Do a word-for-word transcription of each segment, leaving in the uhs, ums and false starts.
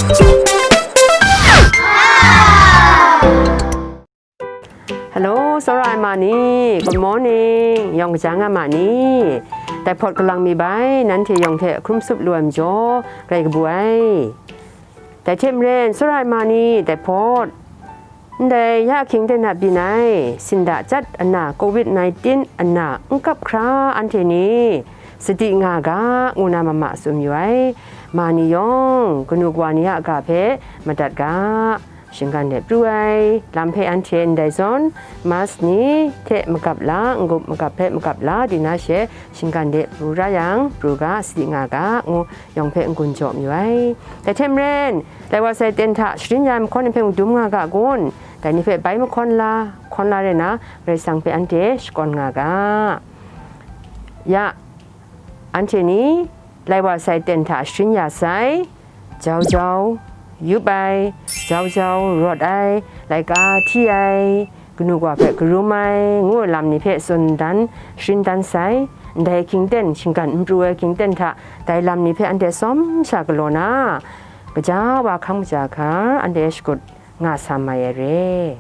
Hello, tsawra ai ma ni, good morning, yawng kaja nga ma ni? Dai hpawt kalang mi bai, nanhte yawng hte hkrum sup lu ai majaw, grai kabu ai. Dai hte maren, tsawra ai ma ni, dai hpawt, ndai ya ahkying ten a byin ai, sinda chyat ana, covid nineteen ana n kap hkra anhte ni sadi nga ga, ngu na mama tsun yu ai. Ma ni yawng, kanu kawa ni a ga hpe madat ga, shinggan de pru ai. Lam hpe anhte ndai zawn, mask ni hte magap la, n-gup magap hpe magap la, di na she, shinggan de pru ra yang, pru ga, sadi nga ga, ngu yawng hpe n-gun jaw mayu ai. Dai hte maren, lai wa sai ten hta sharin ya ai mahkawn ni hpe dum nga ga kun, dai ni hpe bai mahkawn la, hkawn la re na, Karai Kasang hpe anhte shakawn nga ga. Ya, anhte ni lai wa sai ten hta sharin ya sai, jau jau, yup ai, jau jau, rawt ai, laika hti ai, kanu kawa hpe karum ai, ngu ai lam ni hpe tsun dan, sharin dan sai, ndai ahkying ten, shinggan n pru ai ahkying ten hta, dai lam ni hpe anhte tsawm sha galaw na, gaja wa hkang maja hkar, anhte shakut nga sa mai ai re.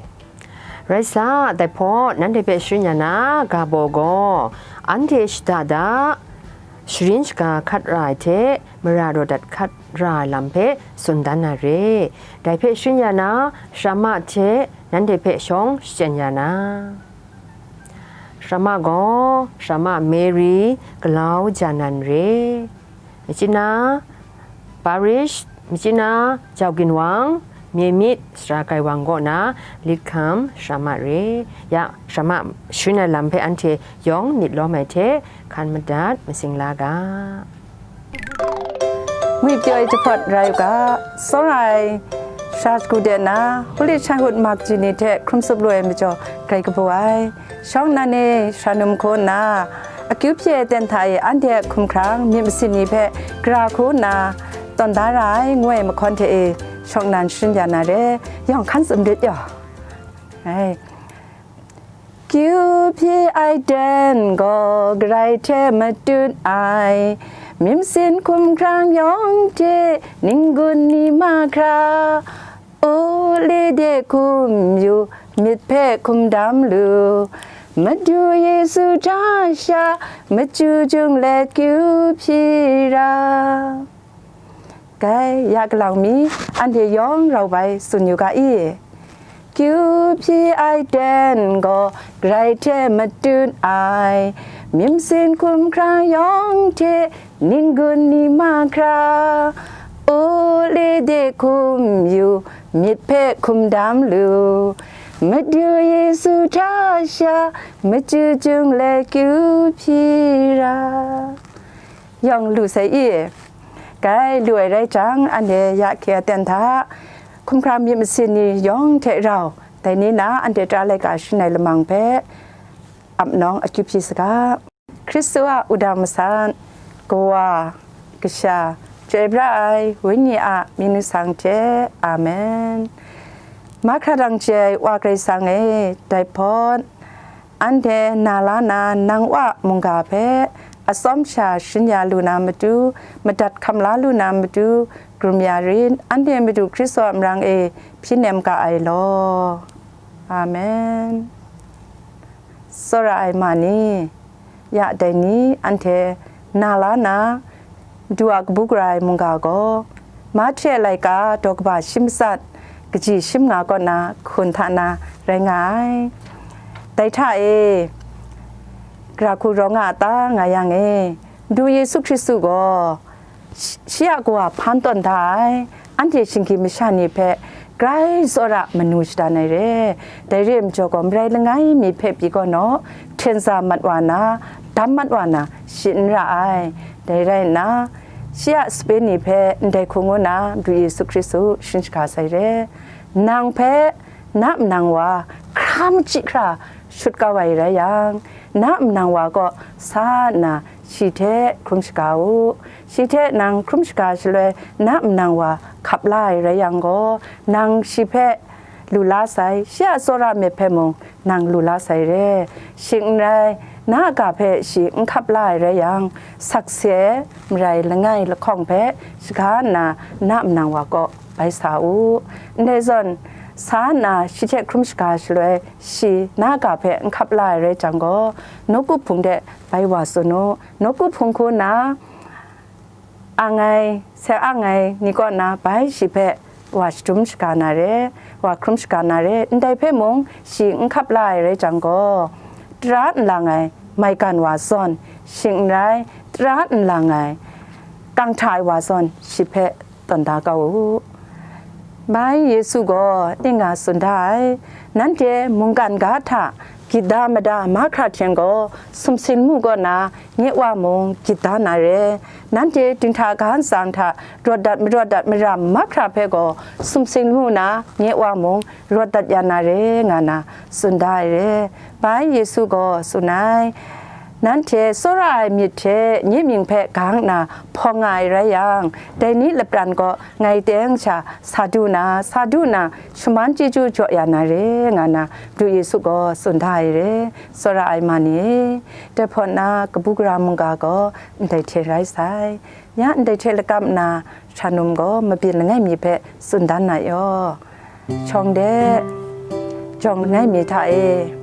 Rai sa, dai hpawt nanhte hpe sharin ya na, ga baw gaw, anhte shada da, sharin shaga hkat ra ai hte, mara raw dat hkat ra ai lam hpe tsun dan na re. Dai hpe sharin ya na, Shrama hte nanhte hpe shawng shachyen ya na. Shrama gaw, Shrama Mary, Galau Janan re. Machyin na Parish, machyin na Jauginwang, Myemyit, Sara Gaiwang kaw na Likham Shrama re. Ya, Shrama sharin ai lam hpe anhte yawng myit lawm ai hte hkan madat masing la ga. Ngwi pyaw ai jahpawt rai u ga, tsawra ai, sha shagu de na, Holy Childhood magazine ni hte hkrum sup lu ai majaw, grai kabu ai. Shawng nnan e, shanum hku nna, akyu hpyi ai ten hta e anhte a hkumhkrang myit masin ni hpe gara hku nna tawn da ra ai, ngu ai mahkawn hte e, shawng nnan sharin ya na re, yawng hkan tsun rit yaw. Ai. Kyu hpyi ai ten gaw Karai hte matut ai, myit masin hkumhkrang yawng hte ning-gun ni mahkra, u le de hkum yu, myit hpe hkum dam lu, Madu Yesu hta sha, machyu jung let kyu hpyi ra. Gai, ya galang mi, anhte yawng rau bai tsun yu ga i? Kyu hpyi ai ten gaw Karai hte matut ai, myit masin hkumhkrang yawng hte ning-gun ni mahkra, u le de hkum yu, myit hpe hkum dam lu, Madu Yesu hta sha, machyu jung let kyu hpyi ra. Yawng lu sai i? Gai, lu ai rai jang, anhte ya hkye aten hta, hkumhkrang myit masin ni yawng hte rau, dai ni na anhte tara laika sharin ai lamang hpe ap nawng akyu hpyi saga. Hkristu a wudang masat, Kawa, Kasha, Chyoi pra ai Wenyi a mying nsang hte. Amen. Mahkra dang chye ai Wa Karai Kasang e, dai hpawt, anhte na la na nang Wa a mungga hpe atsawm sha sharin ya lu na matu, madat hkam la lu na matu, krum ya rit, anhte Madu Hkristu a marang e hpyi nem ga ai law. Amen. Tsawra ai ma ni, ya dai ni anhte na la na, Madu a kabu gara ai mungga gaw, Mahte laika daw kaba shi matsat, kaji shi manga kaw na hkun hta na rai nga ai. Dai hta e, gara hku rawng a ta nga yang e, Madu Yesu Hkristu gaw, shi, shi a kawa hpan tawn da ai, anhte shinggyim masha ni hpe grai tsawra manu shadan ai re. Dai re ai majaw gaw, marai langai mi hpe pyi gaw naw, hten za mat wa na, dam mat wa na, shi n ra ai. Dai rai nna, shi a sape ni hpe ndai hku ngu na, Madu Yesu Hkristu sharin shaga sai re. Nang hpe na manang wa hkra machyi hkra shut kau ai rai yang, na manang wa kaw sa nna shi hte hkrum shaga u. Shi hte nang hkrum shaga shaloi, na manang wa hkap la ai rai yang gaw, nang shi hpe lu la sai, shi a tsawra myit hpe mung nang lu la sai re. Shing n rai, na a ga hpe shi n hkap la ai rai yang, sakse ai marai langai lahkawng hpe shaga nna na manang wa kaw bai sa u. Ndai zawn, sa nna shi hte hkrum shaga shaloi, shi na a ga hpe n hkap la ai rai jang gaw, nawku hpung de bai wa tsun u. Nawku hpung hku nna, ang ai, seng ang ai ni kaw na bai shi hpe wa shadum shaga na re, wa hkrum shaga na re, ndai hpe mung shi n hkap la ai rai jang gaw, tara n lang ai maigan wa zawn, shing n rai, tara n lang ai kang hta ai wa zawn shi hpe tawn da kau u. Bai Yesu gaw ning nga tsun da ai, nanhte mungkan ga hta gyit da mada mahkra hten gaw, sumsing lamu kaw na nye Wa mung gyit da na re. Nanhte dinghta ga ntsang hta rawt dat marawt dat mara mahkra hpe gaw, sumsing lamu na nye Wa mung rawt dat ya na re, nga na tsun da ai re. Bai Yesu gaw tsun ai, nanhte tsawra ai myit hte nye mying hpe gang nna hpawng nga ai rai yang, dai ni lapran gaw ngai teng sha sa du na, sa du na, shaman chyeju jaw ya na re, nga na Madu Yesu gaw tsun da ai re. Tsawra ai ma ni e, dai hpaw na kabu gara mungga gaw ndai hte rai sai. Ya ndai hte lakam nna, shanum gaw mabyin langai mi hpe tsun dan na yaw. Shawng de, jawng langai mi hta e,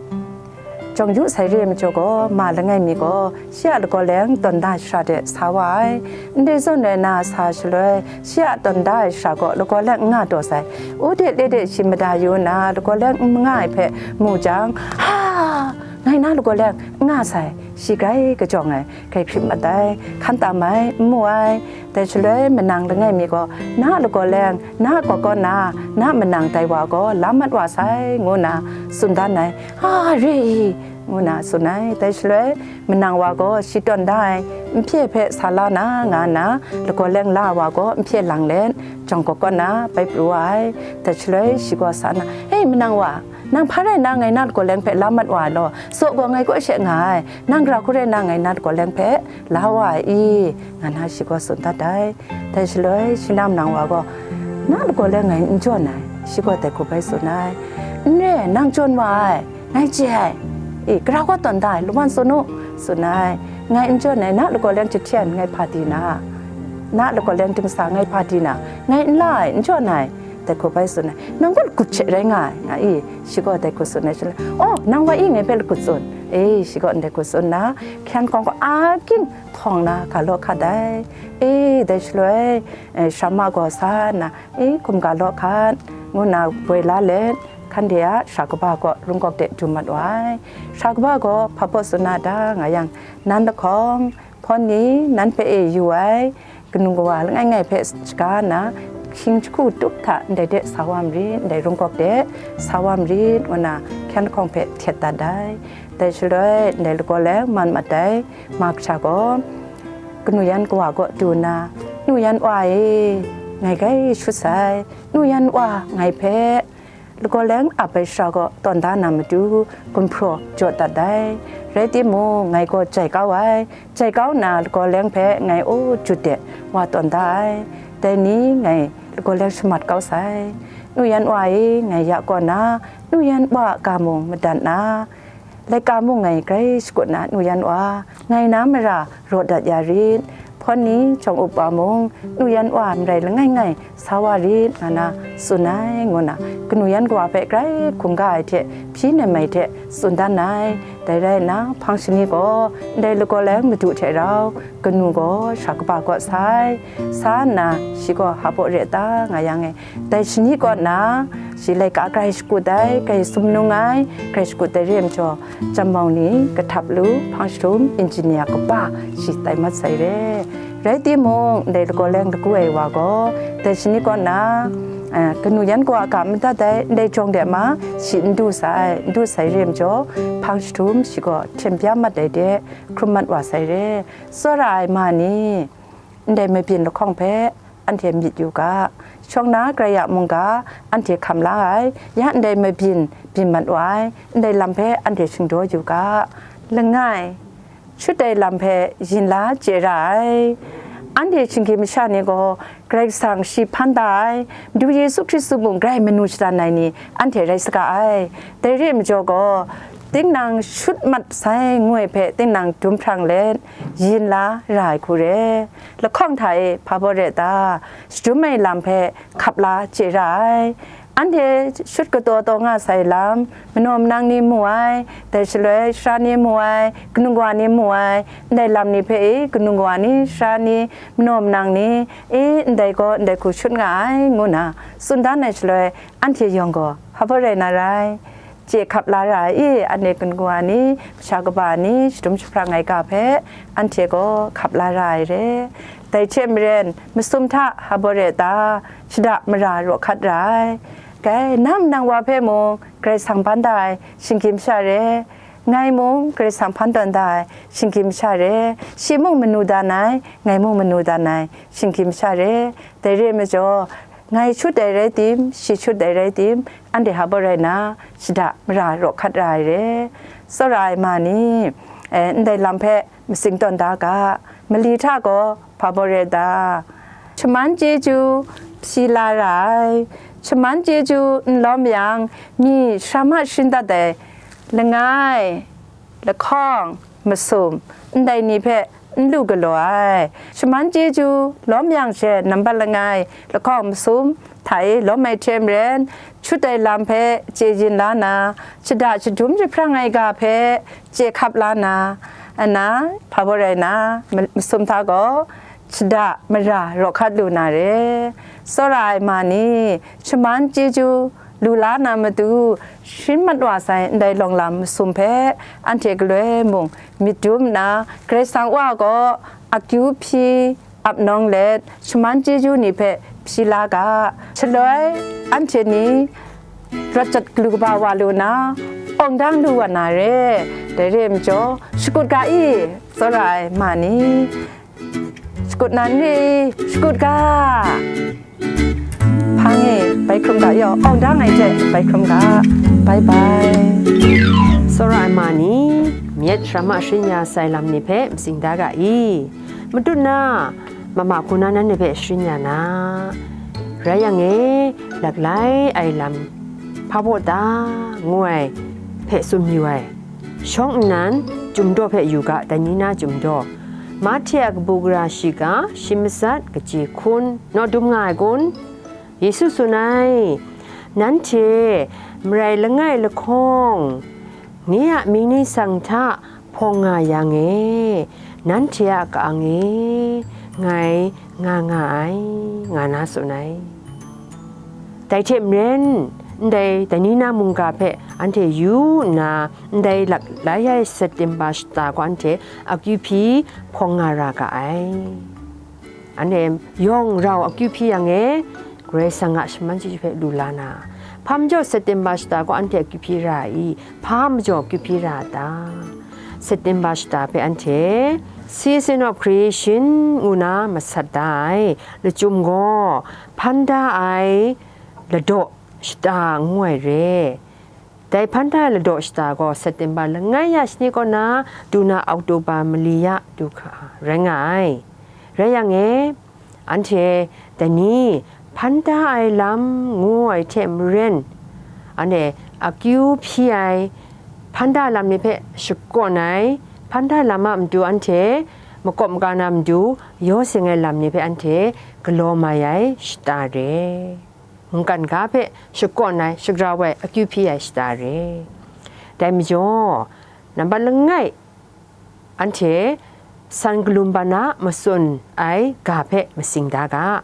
jawng yu sai re ai majaw gaw, ma langai mi gaw shi a lagaw leng tawn da ai shara de sa wa ai. Ndai zawn rai nna sa shaloi, shi a tawn da ai shara gaw lagaw leng n nga taw sai. U de le de shi mada yu nna, lagaw leng n nga ai hpe mu jang, ha! Ngai na lagaw leng n nga sai, shi grai kajawng ai, grai hprit mat ai, hkan tam ai, n mu ai. Dai shaloi manang langai mi gaw, na a lagaw leng, na a kaw kaw na, na a manang dai wa gaw la mat wa sai, ngu nna tsun dan ai. A, re i, ngu nna tsun ai. Dai shaloi manang wa gaw shi tawn da ai nhpye hpe sa la na, nga nna lagaw leng la ai wa gaw nhpye lang let, jawng kaw kaw na bai pru wa ai. Dai shaloi shi gaw sa nna, "E, manang wa, nang hpa rai nna ngai na lagaw leng hpe la mat wa ai law? Saw gaw ngai kaw she nga ai, nang gara hku rai nna ngai na lagaw leng hpe la wa ai i?" nga na shi gaw tsun dat ai. Dai shaloi shi na manang wa gaw, "Na lagaw leng ngai n jawn ai," shi gaw dai hku bai tsun ai. "N re, nang jawn wa ai, ngai chye ai. E, gara gaw tawn da ai, lawan tsun u," tsun ai. "Ngai n jawn ai, na lagaw leng jahten ngai hpa di na? Na lagaw leng dingsa ngai hpa di na? Ngai n la ai, n jawn ai." Dai hku bai tsun ai. "Nang gaw lagut she rai nga ai, nga i?" shi gaw dai hku tsun ai shaloi, "Aw, nang wa i ngai hpe lagut tsun," e, shi gaw ndai hku tsun nna, hkyen hkawng gaw a ging htawng na ga law hkat ai. E, dai shaloi, e, shama gaw sa nna, e, hkum ga law hkat, ngu nna boi la let, hkan de a shara kaba gaw rungkawk de du mat wa ai. Shara kaba gaw hpa baw tsun na ta nga yang, nan lahkawng, hpawn ni nan hpe e yu ai, kanu kawa langai ngai hpe shaga nna, hkying jahku tup hta ndai de sa wa marit, ndai rungkawk de sa wa marit, ngu nna hkyen lahkawng hpe htet dat ai. Dai shaloi, ndai lagaw leng man mat ai ma kasha gaw, kanu yan kawa kaw du nna, "Nu yan wa e, ngai grai shut sai, nu yan wa ngai hpe lagaw leng ap ai shara gaw tawn da na matu, gumhpraw jaw dat ai. Rai timung, ngai gaw jai kau ai, jai kau nna lagaw leng hpe ngai aw jut de wa tawn da ai. Dai ni ngai lagaw leng shamat kau sai. Nu yan wa e, ngai ya kaw na, nu yan wa a ga mung madat na, laika mung ngai grai shakut na, nu yan wa, ngai na mara raw dat ya rit. Hpawn ni jawng up wa mung, nu yan wa marai langai ngai sa wa rit, nga na tsun ai, ngu na kanu yan kawa hpe grai hkungga ai hte hpyi nem ai hte tsun dan ai. Dai rai nna, hpang shani gaw ndai lagaw leng madu hte rau kanu gaw shara kaba kaw sa ai. Sa nna, shi gaw hpa baw re ta nga yang e, dai shani kaw na, shi laika grai shakut ai, grai sumnung ai, grai shakut ai re ai majaw, chyam mau ni, kahtap lu, hpang jahtum, engineer kaba, shi tai mat sai re. Rai timung, ndai lagaw leng lagu ai wa gaw, dai shani kaw na, eh, kanu yan kawa ga madat ai, ndai jawng de ma, shi n du sai, n du sai re ai majaw, hpang jahtum, shi gaw hten bya mat ai de, hkrum mat wa sai re. Tsawra ai ma ni, ndai mabyin lahkawng hpe anhte myit yu ga, shawng na Karai a mungga anhte hkam la ai, ya ndai mabyin byin mat wa ai, ndai lam hpe anhte shingdaw yu ga. Langai, shut ai lam hpe yin la chye ra ai. Anhte shinggyim masha ni gaw Karai Kasang shi hpan da ai, Madu Yesu Hkristu mung grai manu shadan ai ni anhte rai saga ai. Dai re ai majaw gaw, tinang shut mat sai ngu ai hpe tinang dum hprang let yin la ra ai hku re. Lahkawng hta e hpa baw re ta, shadum ai lam hpe hkap la chye ra ai. Anhte shut kataw taw nga sai lam, manaw manang ni mu ai, dai shaloi sara ni mu ai, kanu kawa ni mu ai, ndai lam ni hpe e kanu kawa ni, sara ni, manaw manang ni, e ndai gaw ndai hku shut nga ai, ngu na tsun dan ai shaloi, anhte yawng gaw hpa baw rai na rai, chye hkap la ra ai i, anhte kanu kawa ni, masha kaba ni, shadum jahprang ai ga hpe, anhte gaw hkap la ra ai re. Dai hte maren, masum hta hpa baw re ta, shada mara raw hkat ra ai. Kai, nang nang wa hpe mung, Karai Kasang hpan da ai shinggyim masha re, ngai mung, Karai Kasang hpan tawn da ai shinggyim masha re, shi mung manu dan ai, ngai mung manu dan ai shinggyim masha re. Dai re ai majaw, ngai shut ai rai tim, shi shut ai rai tim, anhte hpa baw rai na, shada mara raw hkat ra ai re. Tsawra ai ma ni, eh, ndai lam hpe matsing tawn da ga, mali hta gaw hpa baw re ta? Shaman chyeju hpyi la ra ai. Shaman chyeju n lawm yang, myi sara ma sharin dat ai langai, lahkawng, masum, ndai ni hpe n lu galaw ai. Shaman chyeju lawm yang she nambat langai, lahkawng, masum hta e lawm ai hte maren, shut ai lam hpe chye yin la na, shada shadum jahprang ai ga hpe chye hkap la na, ana, hpa baw rai na, ma-, masum hta gaw shada mara raw hkat lu na re. Tsawra ai ma ni, shaman chyeju lu la na matu, sharin mat wa sai ndai lawng lam masum hpe, anhte galoi mung myit dum nna, Karai Kasang Wa gaw akyu hpyi ap nawng let, shaman chyeju ni hpe hpyi la ga. Shaloi, anhte ni rawt jat galu kaba wa lu nna, awng dang lu wa na re. Dai re ai majaw, shakut ga i, tsawra ai ma ni. Shakut na n re i, shakut ga. Hpang e bai hkrum ga yaw, awng dang ai hte bai hkrum ga. Bye bye. Tsawra ai ma ni, myit sara ma sharin ya sai lam ni hpe matsing da ga i, matut na, mama hku na nanhte hpe sharin ya na. Rai yang e, laklai ai lam hpa baw ta, ngu ai hpe tsun yu ai. Shawng nnan, Chyum daw hpe yu ga, dai ni na Chyum daw. Mahte a kabu gara shiga, shi matsat, kaji hkun, naw dum nga ai kun? Yesu tsun ai, nanhte marai langai lahkawng, nye a mying ningsang hta hpawng nga yang e, nanhte a ka-ang e ngai nga nga ai, nga na tsun ai. Dai hte maren, ndai dai ni na mungga hpe anhte yu nna, ndai laklai ai September shata gaw anhte akyu hpyi hpawng nga ra ga ai. Anhte yawng rau akyu hpyi yang e, Karai Kasang a shaman chyeju hpe lu la na, hpa majaw September shata gaw anhte akyu hpyi ra ai i? Hpa majaw akyu hpyi ra a ta? September shata hpe anhte Season of Creation ngu na masat da ai, lachyum gaw hpan da ai ladaw shata ngu ai re. Dai hpan da ai ladaw shata gaw September langai ya shani kaw na du na October mali ya du hkra rai nga ai. Rai yang e, anhte dai ni hpan da ai lam ngu ai hte maren, anhte akyu hpyi ai hpan da lam ni hpe shakawn ai, hpan da lam a matu anhte makawp maga na matu yaw seng ai lam ni hpe anhte galaw mai ai shata re. Mungkan ga hpe shakawn ai, shagrau ai, akyu hpyi ai shata re. Dai majaw, nambat langai, anhte san kalum ban a matsun ai ga hpe matsing da ga.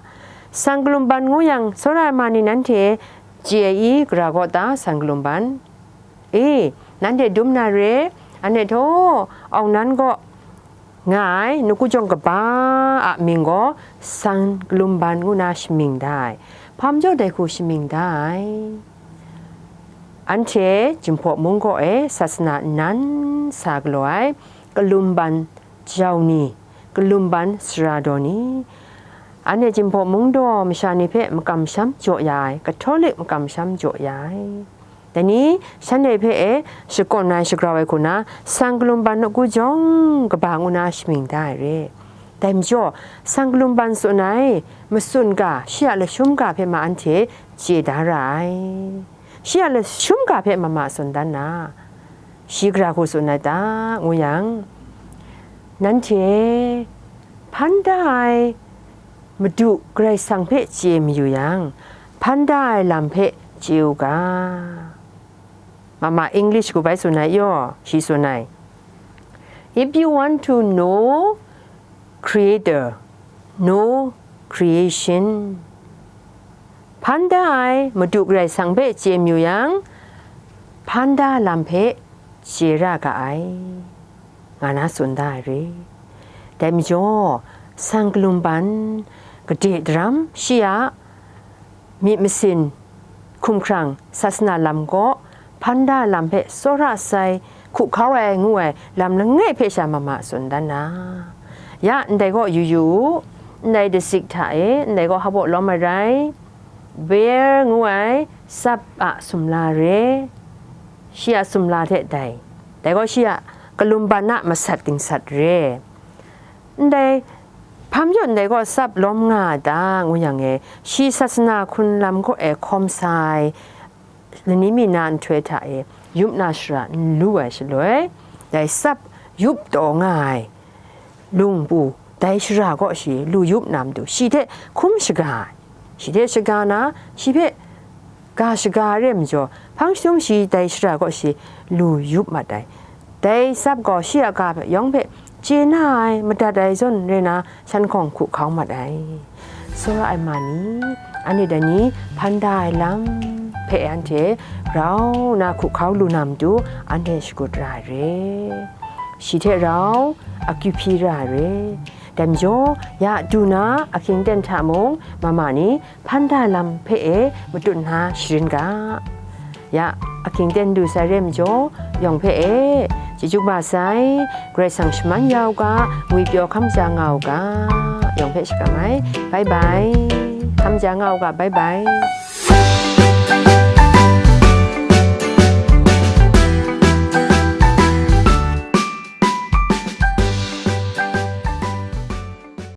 San kalum ban ngu yang, tsawra ai ma ni nanhte chye ai i, gara kaw ta san kalum ban? E, nanhte dum na re, anhte htaw, awng nan gaw nga ai, nakujawng kaba a mying gaw san kalum ban ngu na shamying da ai. Hpa majaw dai hku shamying da ai? Anhte Jinghpaw mung kaw e sasana nnan sa galaw ai, kalum ban jau ni, kalum ban sara daw ni, anhte Jinghpaw mung daw masha ni hpe makam masham jaw ya ai, Catholic makam masham jaw ya ai. Dai ni, shanhte hpe e shakawn ai, shagrau ai hku na, san kalum ban nawku jawng kaba ngu na shamying da ai re. Dai majaw, san kalum ban tsun ai, matsun ga, shi a lashum ga hpe ma anhte chye da ra ai. Shi a lashum ga hpe ma ma tsun dan na, Shi gara hku tsun ai ta, ngu yang, nanhte hpan da ai Madu Karai Kasang hpe chye mayu yang, hpan da ai lam hpe chye u ga. Mama English hku bai tsun ai yaw, shi tsun ai, "If you want to know Creator, know creation." Hpan da ai Madu Karai Kasang hpe chye mayu yang, hpan da lam hpe chye ra ga ai, nga na tsun da ai re. Dai majaw, sang kalum ban, gade daram shi a myit masin, hkumhkrang, sasana lam kaw, hpan da lam hpe tsawra sai, hku hkau ai ngu ai lam langai hpe sha mama tsun dan na. Ya, ndai kaw yu yu u, ndai dasik hta e, ndai kaw hpaw lawm ai rai, bear ngu ai tsap a sumla re, shi a sumla hte dai, dai gaw shi a kalum ban a masat dingsat re. Ndai hpa majaw ndai gaw tsap lawm nga a ta, ngu yang e, shi sasana hkrun lam kaw e hkawm sa ai lani mi na nhtoi hta e yup na shara n lu ai shaloi, dai tsap yup taw nga ai lung pru, dai shara kaw shi lu yup na matu, shi hte hkum shaga ai, shi hte shaga na, shi hpe ga shaga ai re majaw, hpang jahtum shi dai shara kaw shi lu yup mat ai. Dai tsap gaw shi a ga hpe yawng hpe chye na ai, madat ai zawn re na, shan hkawng hku hkau mat ai. Tsawra ai ma ni, anhte dai ni hpan da ai lam hpe anhte rau na hku hkau lu na matu, anhte shagut ra ai re. Shi hte rau akyu hpyi ra ai re. Dai majaw, ya du na ahkying ten hta mung, mama ni hpan da lam hpe e matut nna sharin ga. Ya, ahkying ten du sai re majaw, yawng hpe e chyeju ba sai, Karai Kasang shaman ya u ga, ngwi pyaw hkam ja nga u ga, yawng hpe shakam ai. Bye bye. Hkam ja nga u ga, bye bye.